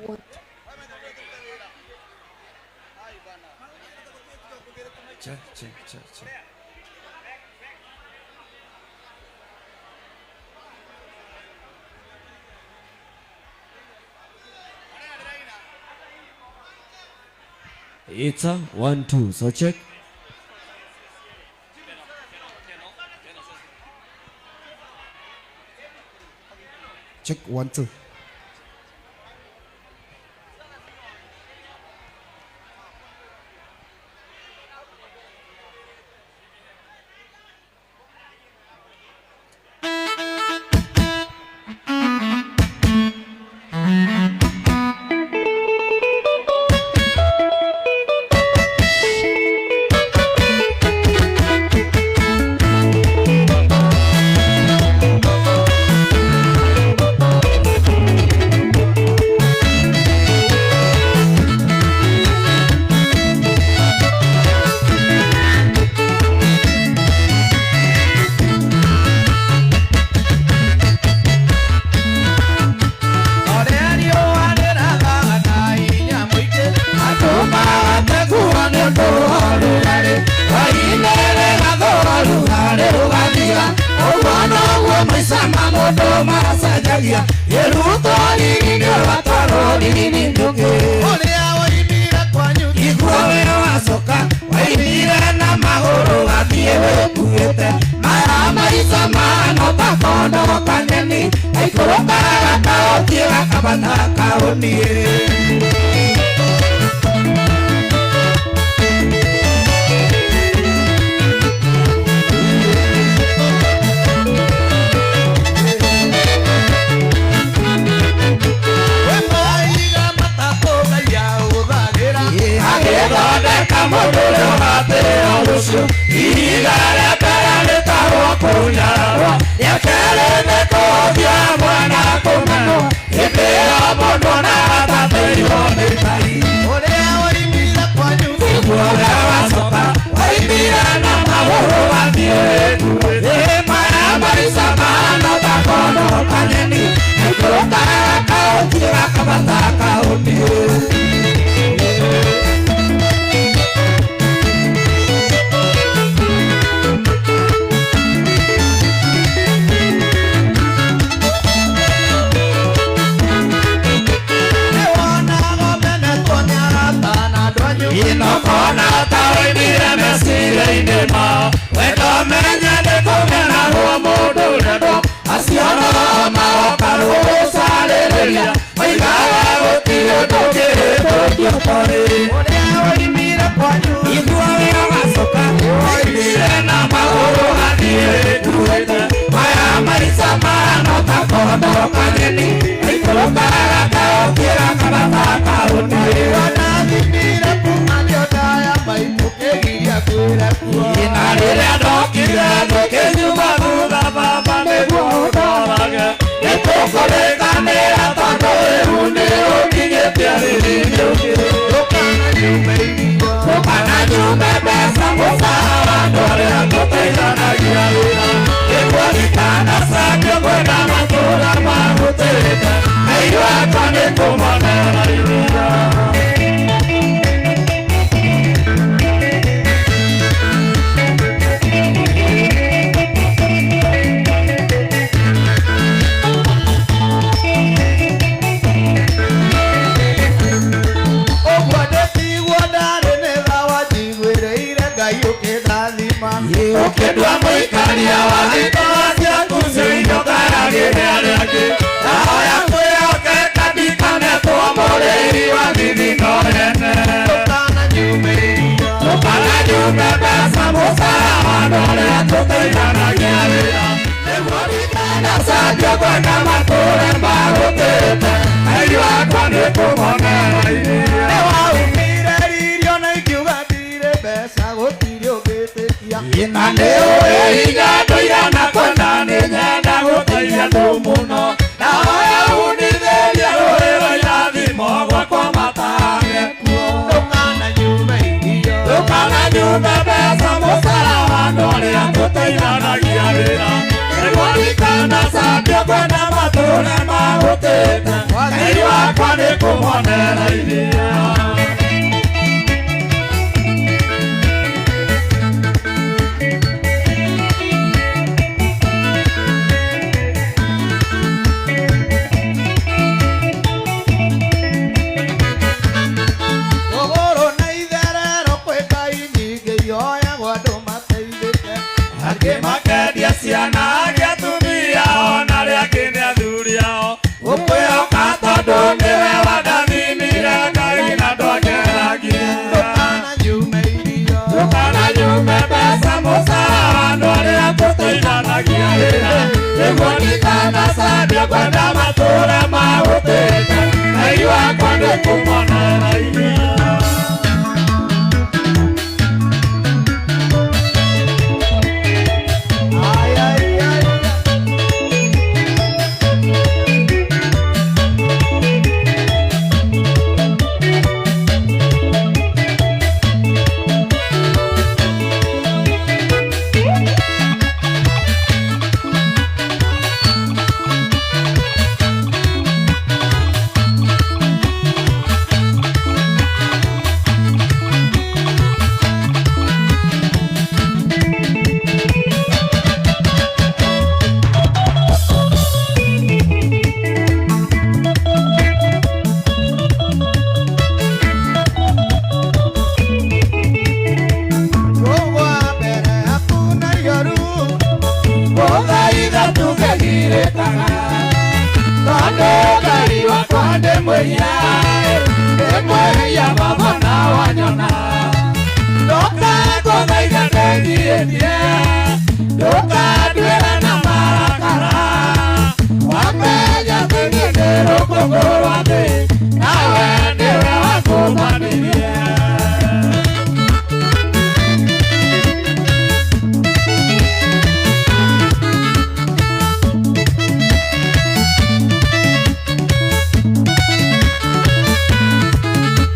One, Check, check, check, check. It's a 1 2. So check. Check 1 2. Ũrĩa riũa rĩrathaga na hinya mũingĩ, andũ magategua nĩ ũndũ wa ũrugarĩ. Hwaĩ-inĩ rĩgathũa rugarĩ rũgathira. Ũguo noguo maica ma mũndũ macenjagia. Gĩruto riri nĩ ũratwarwo riri njũkĩ. Ũrĩa woimire kwanyu tiguo wĩra wacoka, waimire na magũrũ gathiĩ wĩkuĩte. Maya maica mahana ta kondo kanyeni, gaikũrũkaga gakaũthiĩ gakabata kaũniĩ. Agĩthondeka mũndũ ũrĩa ũgatĩĩo rũciũ, ihiga rĩa mbere rĩtagwo kũnyararwo, rĩa kerĩ nĩ kũhũthia mwana kũmenwo, hĩndĩ ĩyo mũndũ onaga atatĩirwo nĩ Ngai. Ũrĩa woimire kwanyu tiguo ũrĩa wacoka, waimire na magũrũ wathiĩ wĩkuĩte. Maya maica mahana ta kondo kanyeni, gaikũrũkaga gakaũthiĩ gakabata kaũniĩ. Inokona ta woimire meciria-inĩ mao, wendo menye nĩ kũmenagwo mũndũ ũrendwo, acio no magoka rũcarĩrĩria, moigaga gũtirĩ ũndũ ũngĩhĩtũkio toĩ. Ũrĩa woimire kwanyu iguo wĩra wacoka, woimire na magũrũ gathiĩ wĩkuĩte. Maya maica mahana ta kondo kanyeni, gaikũrũkaga gakaũthiĩ gakabata kaũniĩ. Na rĩrĩa ndokire ngĩkinyuma thutha baba nĩguo ũndorage, nĩtũkũrĩkanĩra tondũ rĩu nĩ ũkinyĩtie riri ũngĩ. Ndũkananyume mbeca mũcara wa andũ arĩa tũteithanagia wĩra, nĩguo ndikanacange kwenda matũũra magũtĩĩte, Ngai wakwa nĩ kũmonera iria. Ũguo ndĩtigwo ndarĩ nĩ thawa njiguĩrĩire Ngai ũkĩndathima. Ũkĩndua mũikaria wa thitoo ciaku cio indo ngayagĩre arĩa angĩ, ndahoya kwĩhokeka ndikanetwo mũrĩhi wa thithino yene. Ndũkananyume irio. Ndũkananyume mbeca mũcara wa andũ arĩa tũteithanagia wĩra, nĩguo ndikanacanjio kwenda matũũre magũtĩĩte, Ngai wakwa nĩ kũmonera iria. Nĩ waumire irio na ingiuga ndirĩ mbeca gũtirĩ ũngĩtĩkia. Na nĩ ũĩ hinya ndũigana kwenda nĩ nyenda gũteithia andũ mũno, ndahoya unithĩrie rũĩ rwa irathimo gwakwa matage kuo. Ndũkananyume irio. Ndũkananyume mbeca mũcara wa andũ arĩa tũteithanagia wĩra, nĩguo ndikanacanjio kwenda matũũre magũtĩĩte, Ngai wakwa nĩ kũmonera iria. Rũgũrũ na itherero kwĩ ngai nyingĩ ihoyagwo andũ mateithĩke. Angĩ makendia ciana, angĩ atumia, ona arĩa angĩ nĩ athuri ao. Ũkwĩhoka tondũ nĩwe wandathimire Ngai na ndwangeragia. Ndũkananyume irio. Ndũkananyume mbeca mũcara wa andũ arĩa tũteithanagia wĩra. Nĩguo ndikanacanio kwenda matũũra magũtĩte. Ngai wakwa nĩ kũmonera iria. Ai, ai, ai, ai. Rũgwa mbere yaku na ihoru. Gũthaitha tũkĩgirĩkaga, tondũ Ngai wakwa ndĩ mwĩhia, ndĩ mwĩhia baba na wanyona. Ndũkangũthaitha ndĩgiĩtie, ndũkanduĩre na marakara. Wamenya atĩ niĩ ndĩ rũkũngũ rwa thĩ, nawe nĩwe wakũmanirie.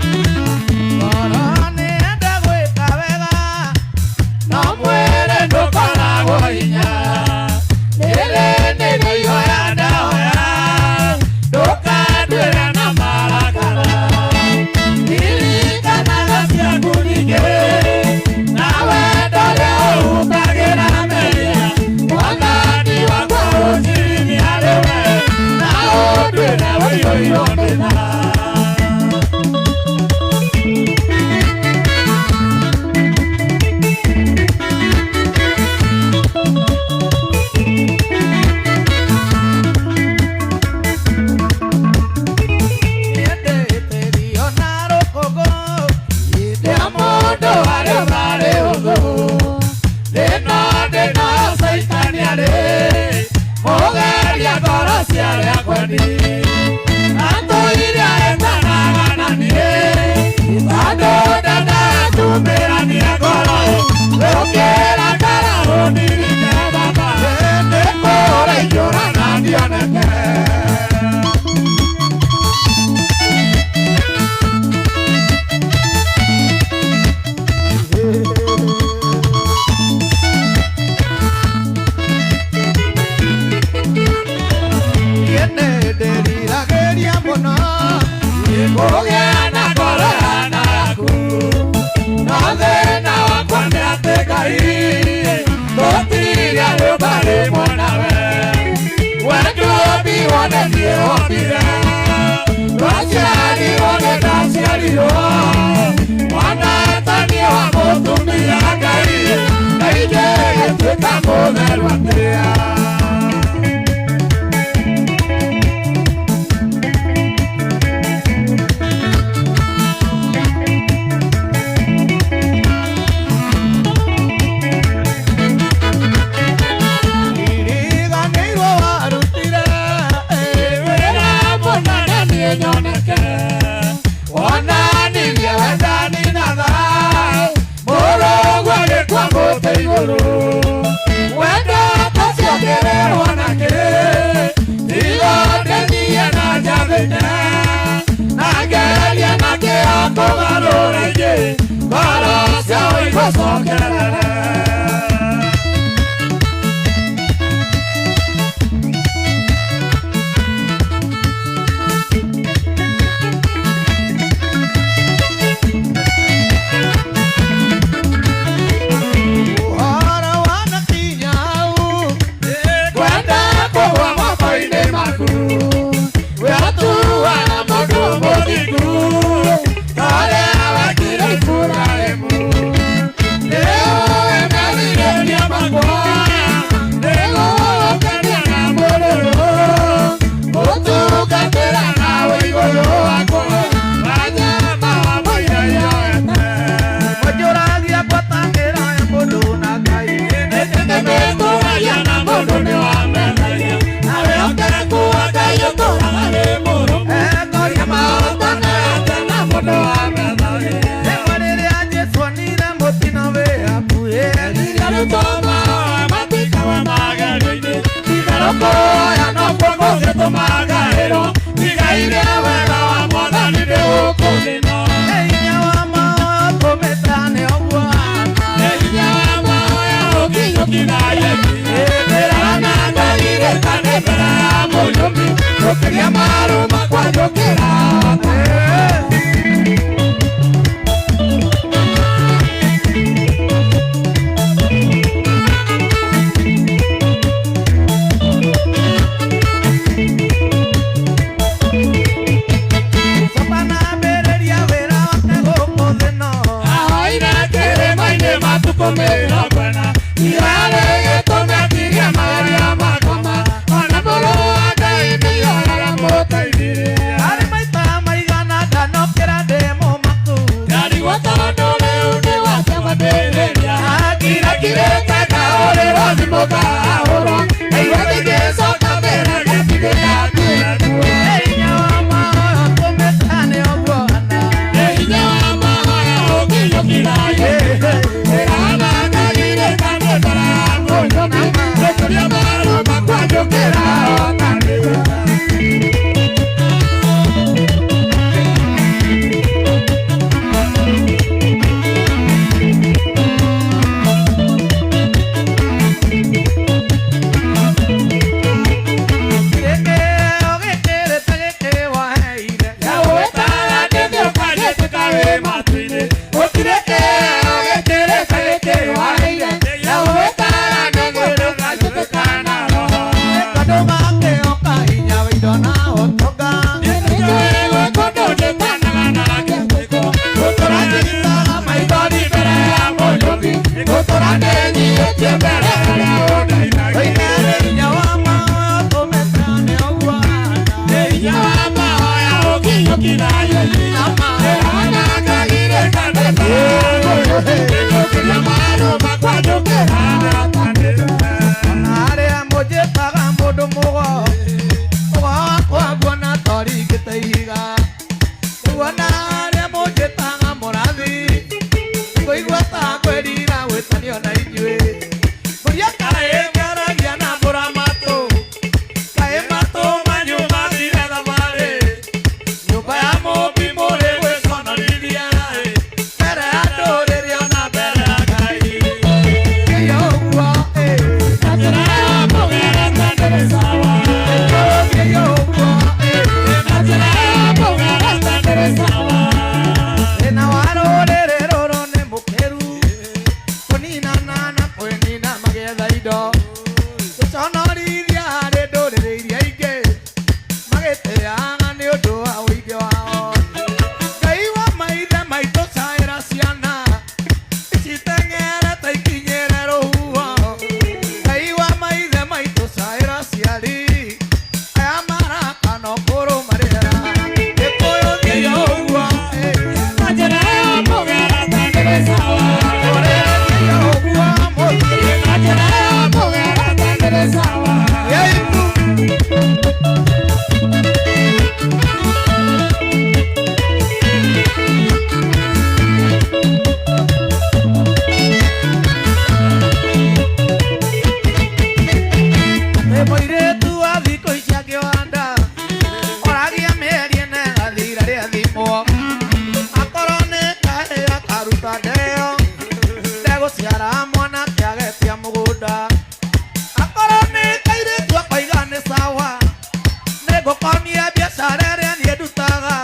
Ngoro nĩyenda gwĩka wega. No mwĩrĩ ndũkoragwo hinya, rĩrĩ nĩrĩo ihoya ndahoya, ndũkanduĩre na marakara. Ririkanaga ciaku nyingĩ, na wendo ũrĩa ũhutagĩra mehia. Mwathani wakwa ũnjirithie harĩ we, na ũnduĩre ũiyũirwo nĩ tha. Niendete irio na rũkũngũ. Ndĩa mũndũ arĩ marĩ ũthũ, ndĩno ndĩno caitani arĩ mũgeria ngoro cia arĩa kwendi. Atũire etanaga na niĩ, tondũ ndendaga tumĩranie ngoro. Rũkĩra ngara ũndirike baba, nĩ kũraiyũra na ndioneke. Niĩ nĩndĩriragĩria mũno. Kũgĩa na ngoro ya yaku, no thĩna wakwa nĩ atĩ Ngai tũtirĩ rĩũmba rĩmwe nawe. Wendũmbirwo nĩ niĩ wombire, twaciarirwo nĩ ndaciarirwo. Mwana ta niĩ wa mũtumia Ngai, Ngai ngĩgĩtuĩka mũtheru atĩa. Iriganĩirwo warutire. Wĩra mũnene niĩ nyoneke, wonanirie wendani na tha, mũrũguo agĩkua mũtĩ igũrũ. Wendo ũcio ngĩrĩrwo nakĩ, tigo ndĩthiĩ na njathĩke, na ngerie na kĩo kũgarũra ingĩ, ngoro ciao igũcokerere. Maruma kwanjũkĩra. Coka wĩra wake gũkũ thĩ no. Ahoire kĩrĩma-inĩ matukũ 40, irarĩ gĩtũmetirie maria makoma, ona mũrũ wa Ngai nĩyo aramũteithirie. Arĩ maita maigana ndanokĩra ndĩ mũmaku. Ndarigwo tondũ rĩu nĩwacembanĩrĩria. Ngirakirĩte ngahũrĩrwo thimũ ngahũrwo, ngaigua ngĩgĩcoka mbere ngĩtigĩra ngĩkuo. Nĩ hinya wa mahoya tũmĩte nĩ ũguo hana. Nĩ hinya wa mahoya ũngĩiyũkĩra yĩte, ĩranangagĩrĩka nĩ ndara ya mũnyũmi, nĩkũrĩa marũma kwanjũkĩra ona nĩwe. Gĩkĩo gĩkĩrĩte gĩkĩ waheire. Yawetaga ndĩthĩũkanĩtĩka wĩ matu-inĩ, gũtirĩ kĩheo gĩkĩrĩte gĩkĩ waheire. Yawetaga ndĩthĩũkanĩtĩka na roho. Tondũ makĩoka hinya wa indo na ũtonga. Nĩnjũĩ gwĩ kũndũ njĩtanaga na ngĩtĩkwo, gũtũra njitaga maithori mbere ya mũnyũmbi, gũtũra ndĩnyiihĩtie mbere ya ũrĩa ũndeithagia. Oine nĩ hinya wa mahoya tũmĩte nĩ ũguo hana. Nĩ hinya wa mahoya ũngĩiyũkĩra yĩyĩ, ĩranangagĩrĩka nĩ ndara ya mũnyũmbi, nĩngũkĩria marũma kwanjũkĩra atanĩte. Ona arĩa mũnjĩtaga mũndũ mũgo, mũgo wakwa nguona toringĩte ihiga. Rĩu ona arĩa mũnjĩtaga mũrathi, ngũigua ta ngwĩrira gwĩtanio na inyuĩ. Ngũria kaĩ ngaragia na mbura matũ, kaĩ matũ manyu mathire thabarĩ. Nyũmba ya mũmbi mũrĩ gwĩconorithia, mbere ya ndũrĩrĩ ona mbere ya Ngai. Kĩyo ũguo, ĩ. Na njĩra ya mũgerete ndĩrĩ sawa. Kĩyo ũguo, ĩ. Na njĩra ya mũgerete ndĩrĩ sawa. Thĩna wa rũrĩrĩ rũrũ nĩ mũkĩru, kũninana na kwĩnina magĩetha indo, gũconorithia harĩ ndũrĩrĩ iria ingĩ, magĩtĩaga nĩ ũndũ wa ũingĩ wao. Ngai wa maithe maitũ caĩra ciana, iciteng'erete ikinyĩre rũhuho. Ngai wa maithe maitũ caĩra aciari, aya maraka no kũrũmarĩra. Gĩkũyũ thiĩ ũguo, ĩ. Na njĩra ya mũgerete ndĩrĩ sawa. Na njĩra ya mũgerete ndĩrĩ sawa. Mũirĩtu wa thikũ ici akĩwanda, oragia mĩeri ĩna ĩgathira rĩathimwo. Akorwo nĩ kahĩĩ akaruta ndeo, ndegũciara mwana kĩagetia mũgũnda. Akorwo nĩ kairĩtu akoiga nĩ sawa, nĩngũkonia biacara ĩrĩa niĩ ndutaga.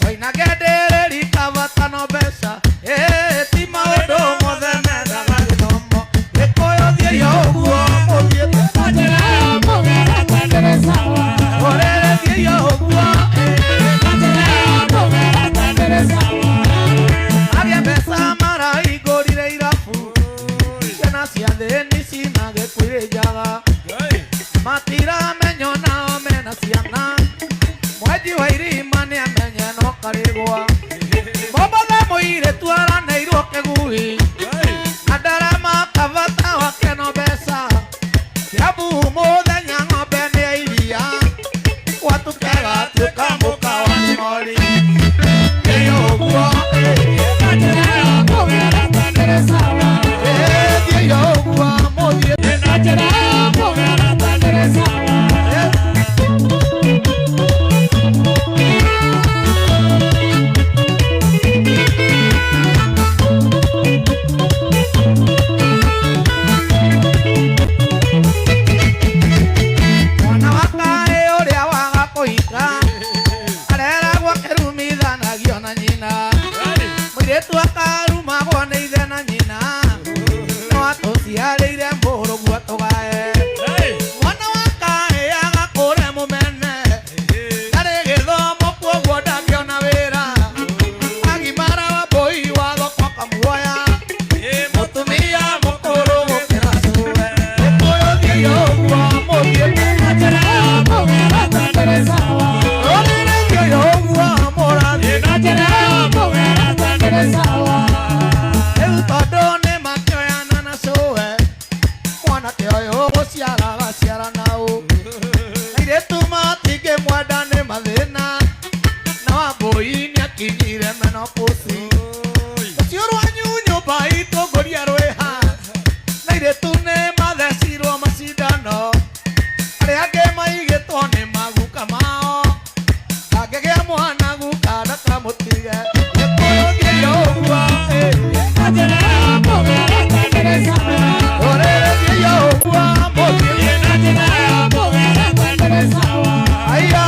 Koinage ndĩrĩrika bata no mbeca, ĩĩ ti maũndũ mothe mendaga gĩthomo. Gĩkũyũ thiĩi ũguo mũthiĩte. Na njĩra ya mũgerete ndĩrĩ sawa. Ũrĩrĩ thiĩi ũguo, ĩ. Na njĩra ya mũgerete ndĩrĩ sawa. Agĩa mbeca marahingũrire irabu, ciana cia thĩni cina gĩkuirĩ njaga. Matiramenya onao mena ciana, mwenji wa irima nĩamenye no karĩgwa. Mombatha mũirĩtu aranĩirwo kĩgui, na ndarama kabata wake no mbeca. Kĩambu mũthenya ng'ombe nĩ ya iria, gwatuka gatuĩka mũka wa kĩng'ori. Ĩ ũguo, ĩ. Na njĩra ya mũgerete ndĩrĩ sawa. Ĩ thiĩi ũguo mũthiĩ. Na njĩra ya mũgerete ndĩrĩ sawa. Ĩ. Mũirĩtu akarumagwo nĩ ithe na nyina, no atũciarĩire mũrũguo tũgae. Mwana wa kahĩĩ agakũre mũmene, ndarĩ gĩthomo kuoguo ndangĩona wĩra. Agimara wa mbũi wa thoko akamuoya, mũtumia mũkũrũ gũkĩra cũwe. Gĩkũyũ thiĩi ũguo mũthiĩte na njĩra ya mũgera tendere sawa. Rũrĩrĩ thiĩi ũguo mũrathiĩ na njĩra ya mũgera tendere sawa. Rĩu tondũ nĩmakĩoyana na cũwe, mwanake ũyũ gũciara agaciara na ũ. Airĩtu matingĩmwenda nĩ mathĩna, na Wambũi nĩakinyire menopause. Rũciũ rwanyu nyũmba itũ ngũria rwĩha, na airĩtu nĩ mathecirwo macindano, arĩa angĩ maigĩtwo nĩ maguka mao. Angĩgĩa mwana guka ndakamũtige. Gĩkũyũ thiĩi ũguo, ĩ, na njĩra ya mũgera tendere sawa. Rũrĩrĩ thiĩi ũguo mũthiĩ na njĩra ya mũgera tendere sawa. Aya.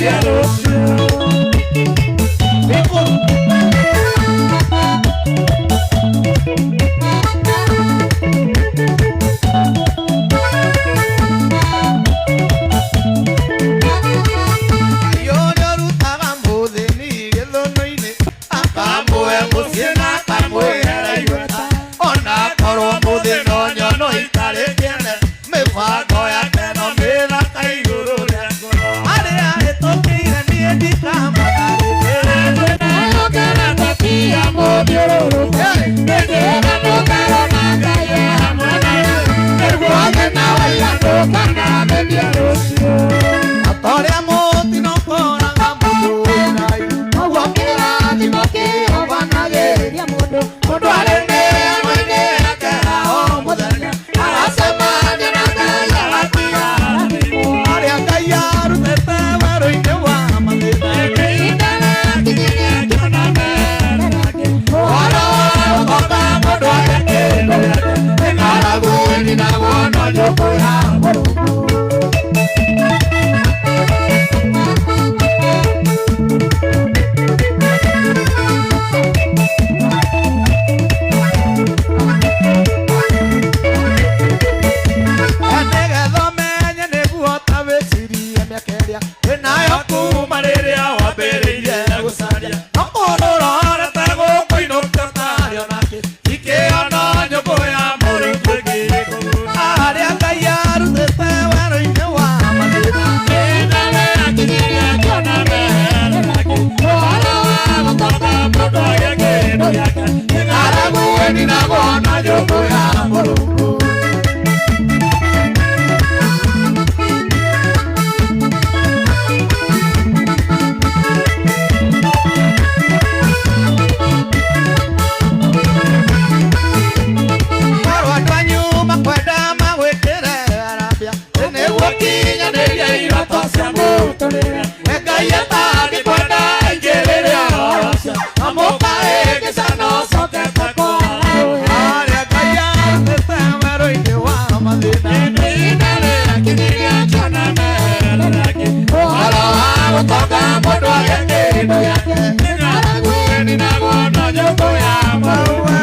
ũkanamethia rũciũ. Akamũhe mũciĩ na akamwĩhera igweta, ona korwo mũthĩ no nyono itarĩ kĩene, mĩbango yake no mĩthaka igũrũ rĩa ngoro. Arĩa hĩtũkĩire niĩ ndikamatharĩkĩra. Atorĩa mũtino ũkoraga mũndũ wĩnai, Noguo kĩrathimo kĩhovanagĩrĩria mũndũ. Mũndũ arĩ mĩhang'o-inĩ yake ya o mũthenya, aracemania na Ngai agatiga arathimwo. Arĩa Ngai arutĩte werũ-inĩ wa mathĩna, Ihinda rĩakinyire akĩona mbere yake. Ũhoro wa gũkomba mũndũ age kĩndũ gĩake, nĩ ng'aragu ĩninagwo no nyũngũ ya Mũrungu. Nĩgetha ũmenye nĩguo ta wĩcirie mĩaka ĩrĩa wĩnayo kuma rĩrĩa wambĩrĩirie gũcaria. No mũndũ ũrorete gũkũinũkia tarĩ onake, ikĩona nyũngũ ya Mũrungu ĩgĩkũguna. Arĩa Ngai arutĩte werũ-inĩ wa mathĩna, Ihinda rĩakinyire akĩona mbere yake. Ũhoro wa gũkomba mũndũ age kĩndũ gĩake, nĩ ng'aragu ĩninagwo na nyũngũ ya Mũrungu. Korwo andũ anyu makwenda magwĩkĩre arambia, nĩguo kinyanĩria iroto cia mũtũrĩre. We Ngai atangĩkwenda aingĩrĩre ũhoro ũcio, na mũkahĩngĩcana ũcokete kwara. Arĩa Ngai arutĩte werũ-inĩ wa mathĩna, Ihinda rĩakinyire akĩona mbere yake. Ũhoro wa gũtonga mũndũ age kĩndũ gĩake, Nĩ ng'aragu ĩninagwo no nyũngũ ya Mũrungu.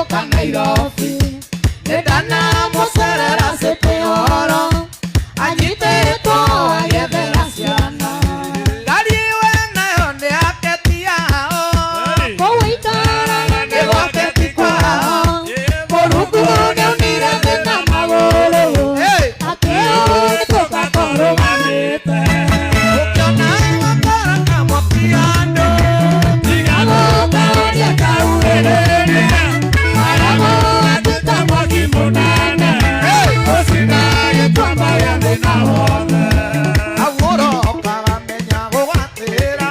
gũka Nairobi. Nĩndanamucerera City Hall, anyitĩtwo agĩethera ciana. Ngari we nayo nĩ yake ti yao. Kũu aikaraga nĩ gwake ti kwao. Mũrungu nĩaunire thĩ na magũrũ. Hey! Akĩũhĩtũka kũrũgamĩte. Ũkĩona gakara kamwe ti andũ. Tiga gũkaũria kaurĩrĩria. Aragwo atuĩka mwaki mũnene. Ũcina gĩtuamba gĩa thĩ na wothe. Hau ũrokaga menya gũgatĩra.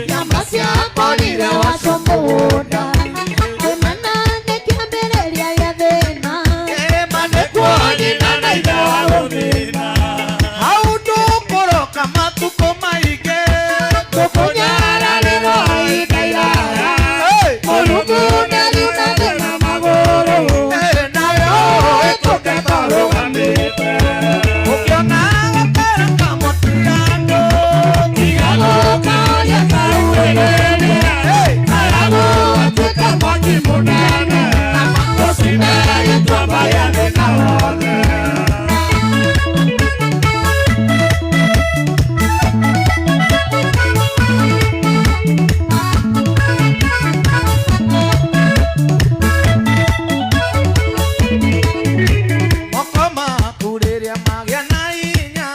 Nyama ciakorire wacio mũgũnda. Kũmena nĩ kĩambĩrĩria gĩa thĩna. Ĩma nĩkuo Nyina na ithe wa gũthĩna. Hau ndũkũroka matukũ maingĩ. Tũkũnyararĩrwo ihinda iraya. Hey! Mũrungu nĩariuna thĩ na magũrũ. Ĩ, nayo Ĩtũke tũrũgamĩte. Ũkĩona gakara kamwe ti andũ. Tiga gũkaũria kaurĩrĩria. Hey! Aragwo atuĩka mwaki mũnene. Ũcina gĩtuamba gĩa thĩ na wothe. Moko maku rĩrĩa magĩa na hinya.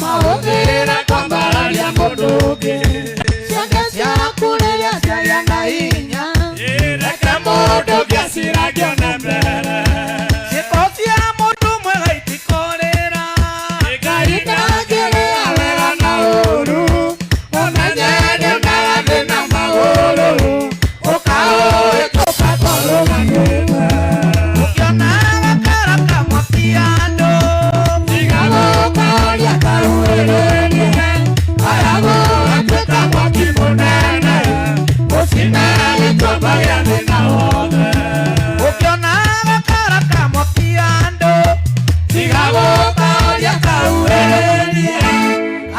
Mahũthĩra kwambararia mũndũ ũngĩ. Ciana ciaku rĩrĩa ciagĩa na hinya. Reke mũndũ ũngĩ acirage one mbere. Ciĩko cia mũndũ mwega itikorĩra. Ngai Ndangĩrĩa wega na ũũru. Ũmenye nĩonaga thĩ na magũrũ. Ũkaũhĩtũka tũrũgamĩte. Ũkĩona gakara kamwe ti andũ. Tiga gũkaũria kaurĩrĩria. Aragwo atuĩka mwaki mũnene. Ũcina gĩtuamba gĩa thĩ na wothe. Ũkĩona gakara kamwe ti andũ. Tiga gũkaũria kaurĩrĩria.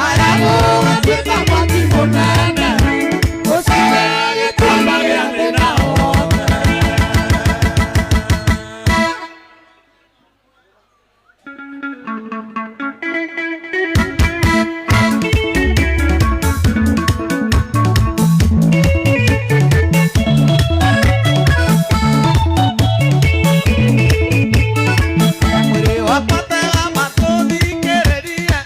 Aragwo atuĩka mwaki mũnene. Ũcina gĩtuamba gĩa thĩ na wothe. Mwĩrĩ wakwa tega matũ thikĩrĩrie.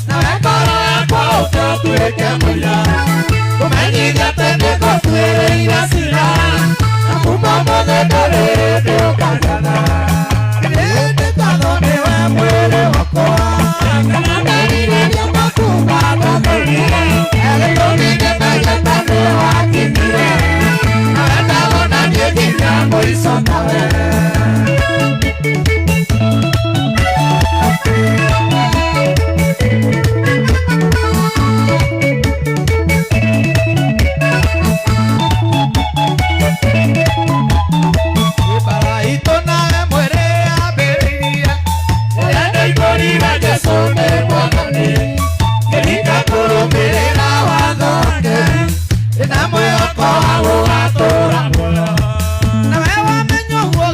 Nawe ngoro yakwa ũke ũtuĩke mũira. Ũmenyithie atĩ nĩngũtuĩrĩire ciira. Na kuuma ũmũthĩ ndũrĩ hĩndĩ ũkanyona. Hĩndĩ ngatho nĩwe mwĩrĩ wakwa. Kana merirĩria maku mandathũrire. Gĩtũmi nĩmenyete nĩwakinyire. Nawe ndawona niĩ nginya mũico tawe. Ibara itũ nawe mwĩrĩ yambĩrĩirie. Rĩrĩa ndaihũrire Jesũ nĩ Mwathani, ngĩrika kũrũmĩrĩra watho wake. Ndĩna mwĩhoko wa gũgatũũra muoyo. Nawe wamenya ũguo.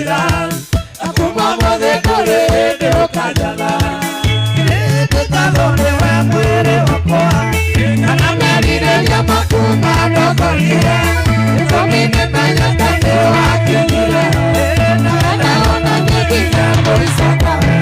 cira akuma mothe kũrĩ hĩndĩ ũkanjatha Ndĩtagwo nĩwe mwĩrĩ wakwa kana merirĩria maku mandongorie gĩtũmi nĩmenyete nĩ wakinyire na ona niĩ nginya mũico tawe.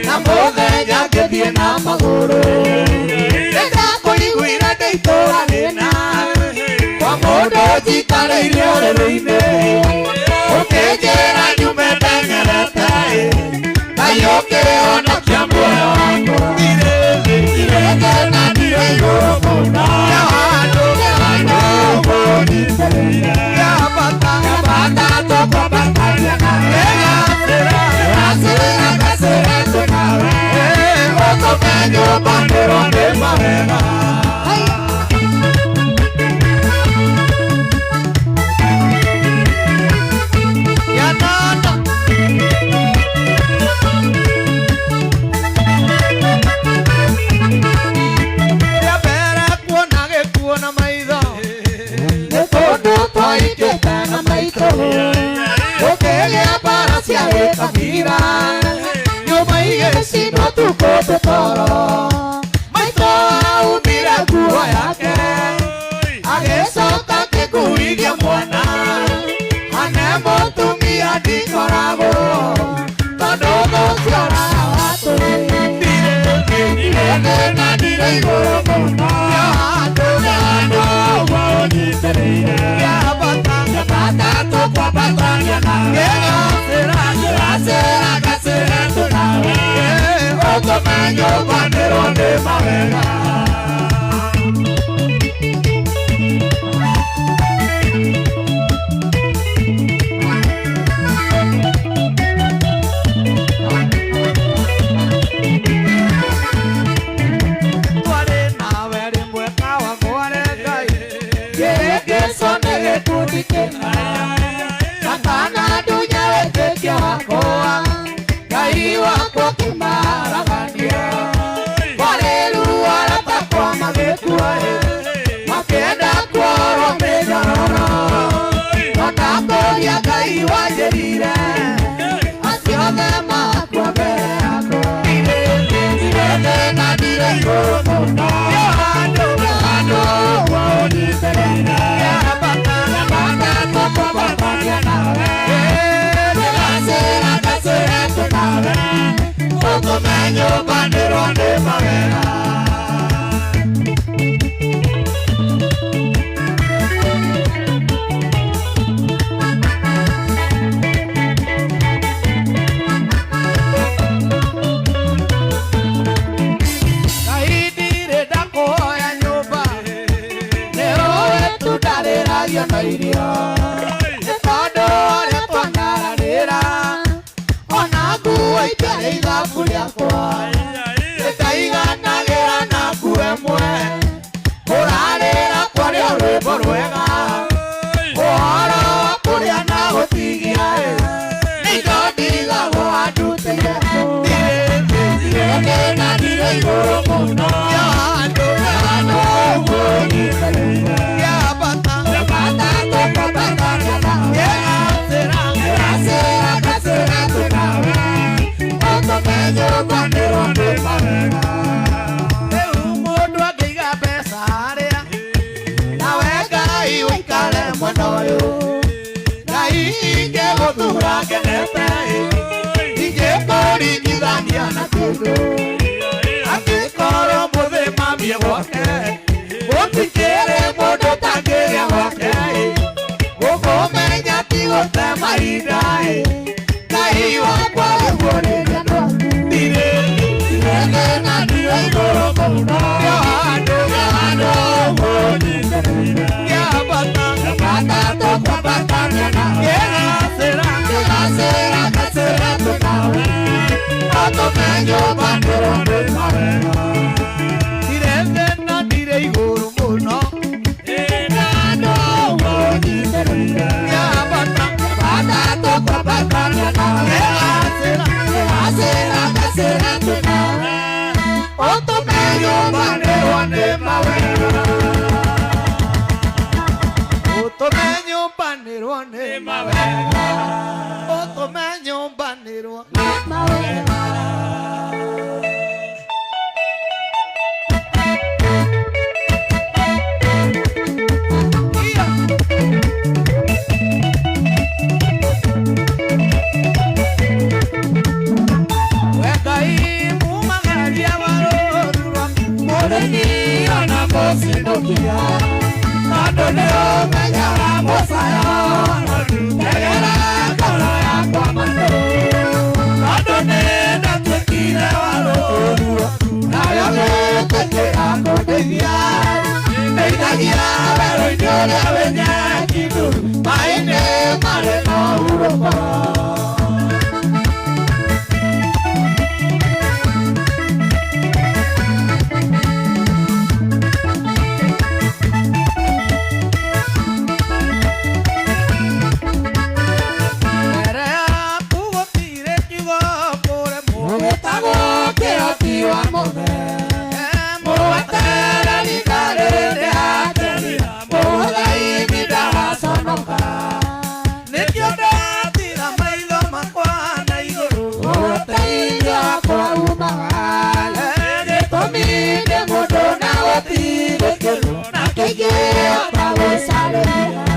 Na mũthenya ngĩthiĩ na magũrũ. Ũnjikarĩire ũrĩrĩ-inĩ ũkĩnjĩra nyume ndeng'erete Ngai ũkĩhonokia muoyo wakwa ndirĩ thĩna ndirĩ igũrũ mũno Tondũ nĩ ũmenyaga mũcayo tegera ngoro yakwa matũ. Tondũ nĩ ndatuĩkire wa rũũru nawe ũgĩtĩkĩra kũndeithia. Ndeithagia werũ-inĩ ũrĩa wĩ nyeki nduru, maĩ-inĩ marĩ na ũhurũko. Mbere yaku gũtirĩ kiugo kũremwo. Ũgĩtagwo kĩhoti wa mũthe, mũwetereri ndarĩ ndĩaterira, mũthaini ndaraconoka. Nĩkĩo ndatira maitho makwa na igũrũ. Ũteithio wakwa umaga, gĩtũmi nĩ mũndũ na gũtirĩ kĩndũ na kĩngĩhota gũcarĩria.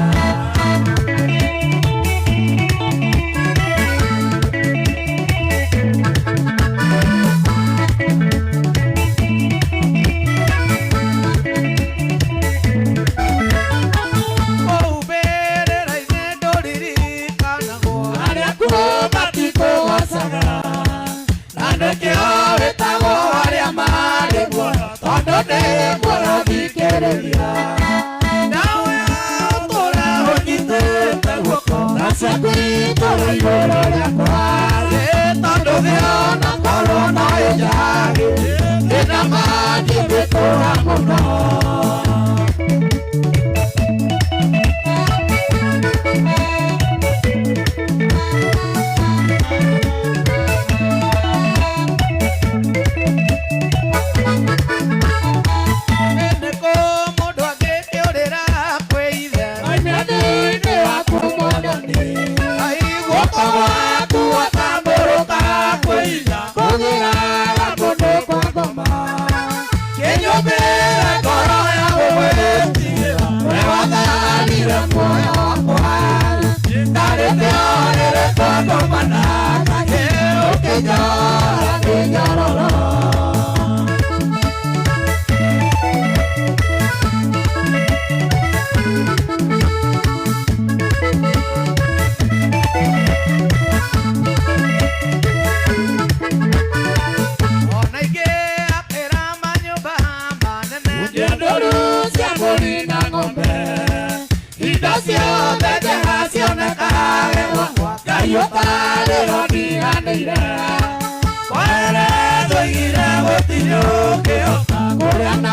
Kũu mbĩrĩra-inĩ ndũririkanagwo. Arĩa kuo matikũgocaga, na nĩkĩo wĩtagwo arĩa marĩ muoyo, tondũ nĩ mũrathikĩrĩria. Nawe ũtũũre ũnyitĩte guoko. Na ciaku itũũra igũrũ rĩakwa, tondũ thĩ ona korwo no ĩnjage, ndĩna ma ndingĩtũũra mũno. Nĩ kũ mũndũ angĩkĩũrĩra kwĩ ithe? Thĩinĩ waku Mwathani, Ai, guoko guoko gwaku gwatambũrũka kwĩ hinya, kũgĩaga kũndũ kwa ngoma. Kĩnyũmbĩre ngoro ya gũgwĩtigĩra, we wathanire muoyo wakwa. Ndarĩte orĩrĩ kwa ngoma na kanyĩ, ũkĩnjora kĩnyororo. Ona ingĩ akĩra manyũmba manene. Ndũru cia mbũri na ng'ombe, indo ciothe njega cionekage gwakwa, Ngai ũtarĩ rondiganĩire. Kwere tũigire gũtirĩ ũngĩhota kũrĩa na